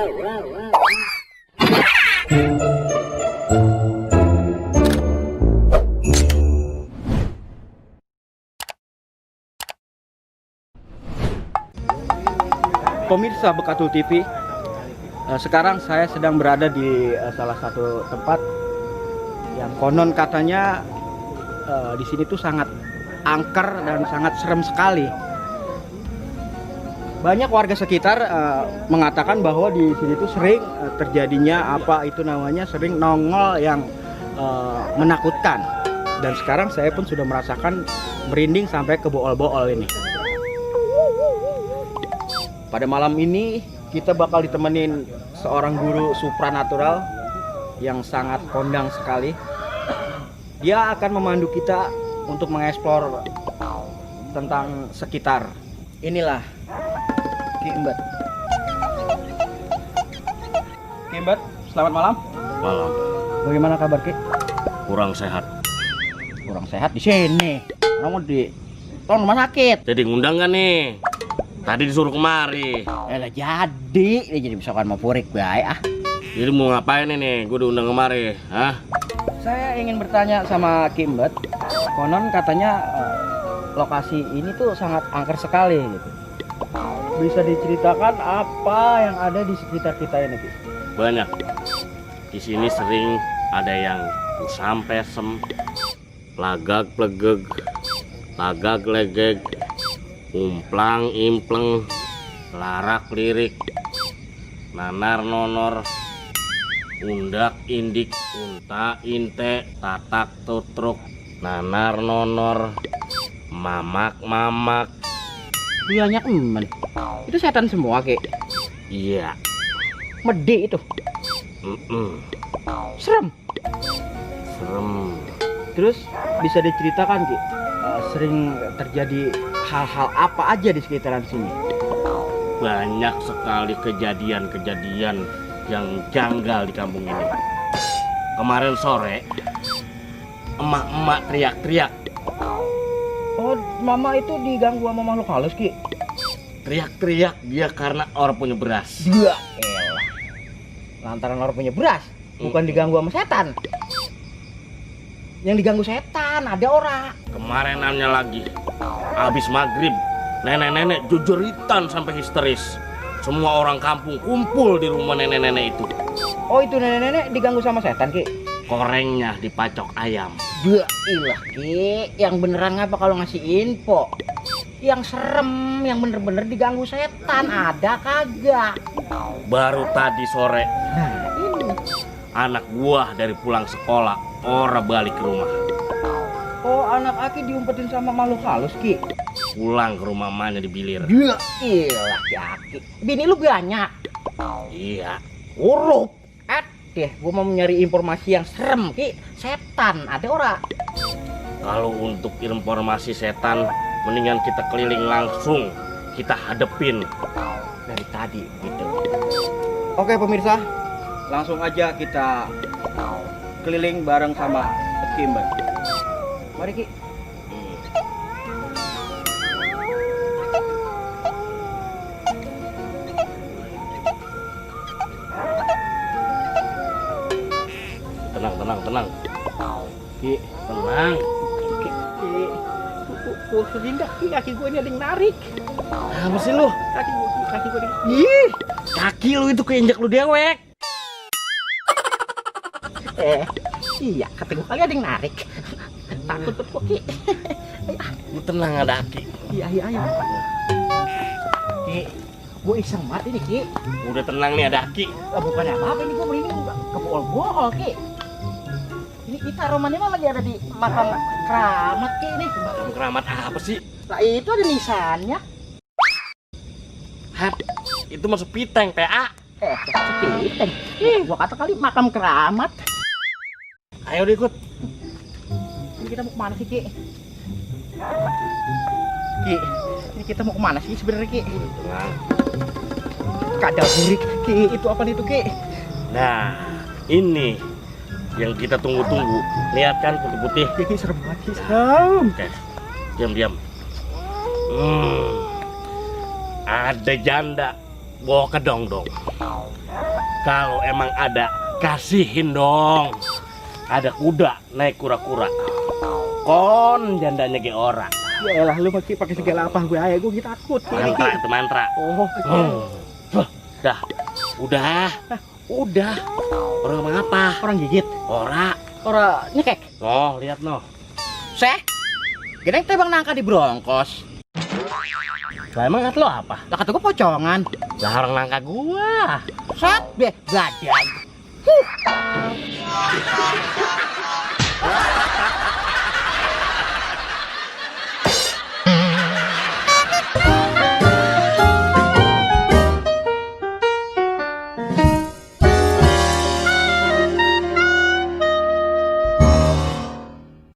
Pemirsa Bekatul TV, sekarang saya sedang berada di salah satu tempat yang konon katanya di sini tuh sangat angker dan sangat serem sekali. Banyak warga sekitar mengatakan bahwa di sini tuh sering terjadinya sering nongol yang menakutkan. Dan sekarang saya pun sudah merasakan merinding sampai ke bool-bool ini. Pada malam ini kita bakal ditemenin seorang guru supranatural yang sangat kondang sekali. Dia akan memandu kita untuk mengeksplor tentang sekitar. Inilah Ki Embet. Ki Embet, selamat malam. Malam. Bagaimana kabar Ki? Kurang sehat. Kurang sehat di sini. Kamu di rumah sakit. Jadi ngundang kan nih? Tadi disuruh kemari. Jadi misalkan mau purik baik ah. Jadi mau ngapain ini? Gue diundang kemari, hah? Saya ingin bertanya sama Ki Embet. Konon katanya lokasi ini tuh sangat angker sekali gitu. Bisa diceritakan apa yang ada di sekitar kita ini, Ki? Banyak. Di sini sering ada yang usampesem, lagak plegeg, lagak legeg, umplang impleng, larak lirik, nanar nonor, undak indik, unta inte, tatak tutruk, nanar nonor, mamak mamak. Banyak temen. Itu setan semua, Ki? Iya. Mede itu. Serem. Serem. Terus bisa diceritakan, Ki? Sering terjadi hal-hal apa aja di sekitaran sini? Banyak sekali kejadian-kejadian yang janggal di kampung ini. Kemarin sore, emak-emak teriak-teriak. Oh, mama itu diganggu sama makhluk halus, Ki? Teriak-teriak dia karena orang punya beras. Dua elah. Lantaran orang punya beras, bukan diganggu sama setan. Yang diganggu setan, ada orang. Kemarinannya lagi, habis maghrib, nenek-nenek jujuritan sampai histeris. Semua orang kampung kumpul di rumah nenek-nenek itu. Oh, itu nenek-nenek diganggu sama setan, Ki? Korengnya dipacok ayam. Dua ilah, Ki. Yang beneran ngapa kalau ngasih info? Yang serem, yang bener-bener diganggu setan, ada kagak? Baru tadi sore, Nah, ini. anak buah dari pulang sekolah, ora balik ke rumah. Oh, anak Aki diumpetin sama makhluk halus, Ki? Pulang ke rumah emaknya dibilir. Dua ilah, Ki Aki. Bini lu banyak. Iya. Urup. Deh, gua mau nyari informasi yang serem, Ki. Setan, ada ora? Kalau untuk informasi setan, mendingan kita keliling langsung, kita hadepin Dari tadi gitu. Oke pemirsa, langsung aja kita keliling bareng sama Ki Embet. Mari, Ki. Tenang. Ki, Tenang. Ki. Gua sedih dah, Ki. Kaki gua ini ada yang narik. Apa sih lu? Kaki gua ada yang... Ih, kaki lu itu keinjak lu dewek. Iya, kaki gua kali ada yang narik. Takut tuh kok, Ki. Lu tenang, ada Aki. Iya, ayo. Ki, gua iseng banget ini, Ki. Udah tenang nih, ada Aki. Bukan apa-apa ini, gua merinding ke bool-bool, Ki. Ini kita romannya mah lagi ada di makam keramat, Ki, ini. Makam keramat apa sih? Lah itu ada nisannya. Hap, itu masuk piteng, PA. Sepiteng. Gua kata kali makam keramat. Ayo ikut. Ini kita mau kemana sih, Ki? Ki, ini kita mau kemana sih sebenarnya, Ki? Tenang. Kadal burik, Ki. Itu apa itu, Ki? Nah, ini yang kita tunggu-tunggu. Lihat kan putih-putih. Ki, serem banget, Ki. Serem. Oke, diam. Ada janda bawa ke dong. Kalau emang ada, kasihin dong. Ada kuda naik kura-kura. Kon jandanya ge ora. Ya elah, lu pakai segala apa gue aja, gue takut. Mantra itu mantra. Oh, Dah, udah. Orang emang apa? orang gigit, Ora. orang nyekek. Oh, lihat no. Seh, gede teh bang nangka di brongkos. Lah emang kata lo apa? Lah kata gue pocongan. Lah orang nangka gua. Set, be, gadang.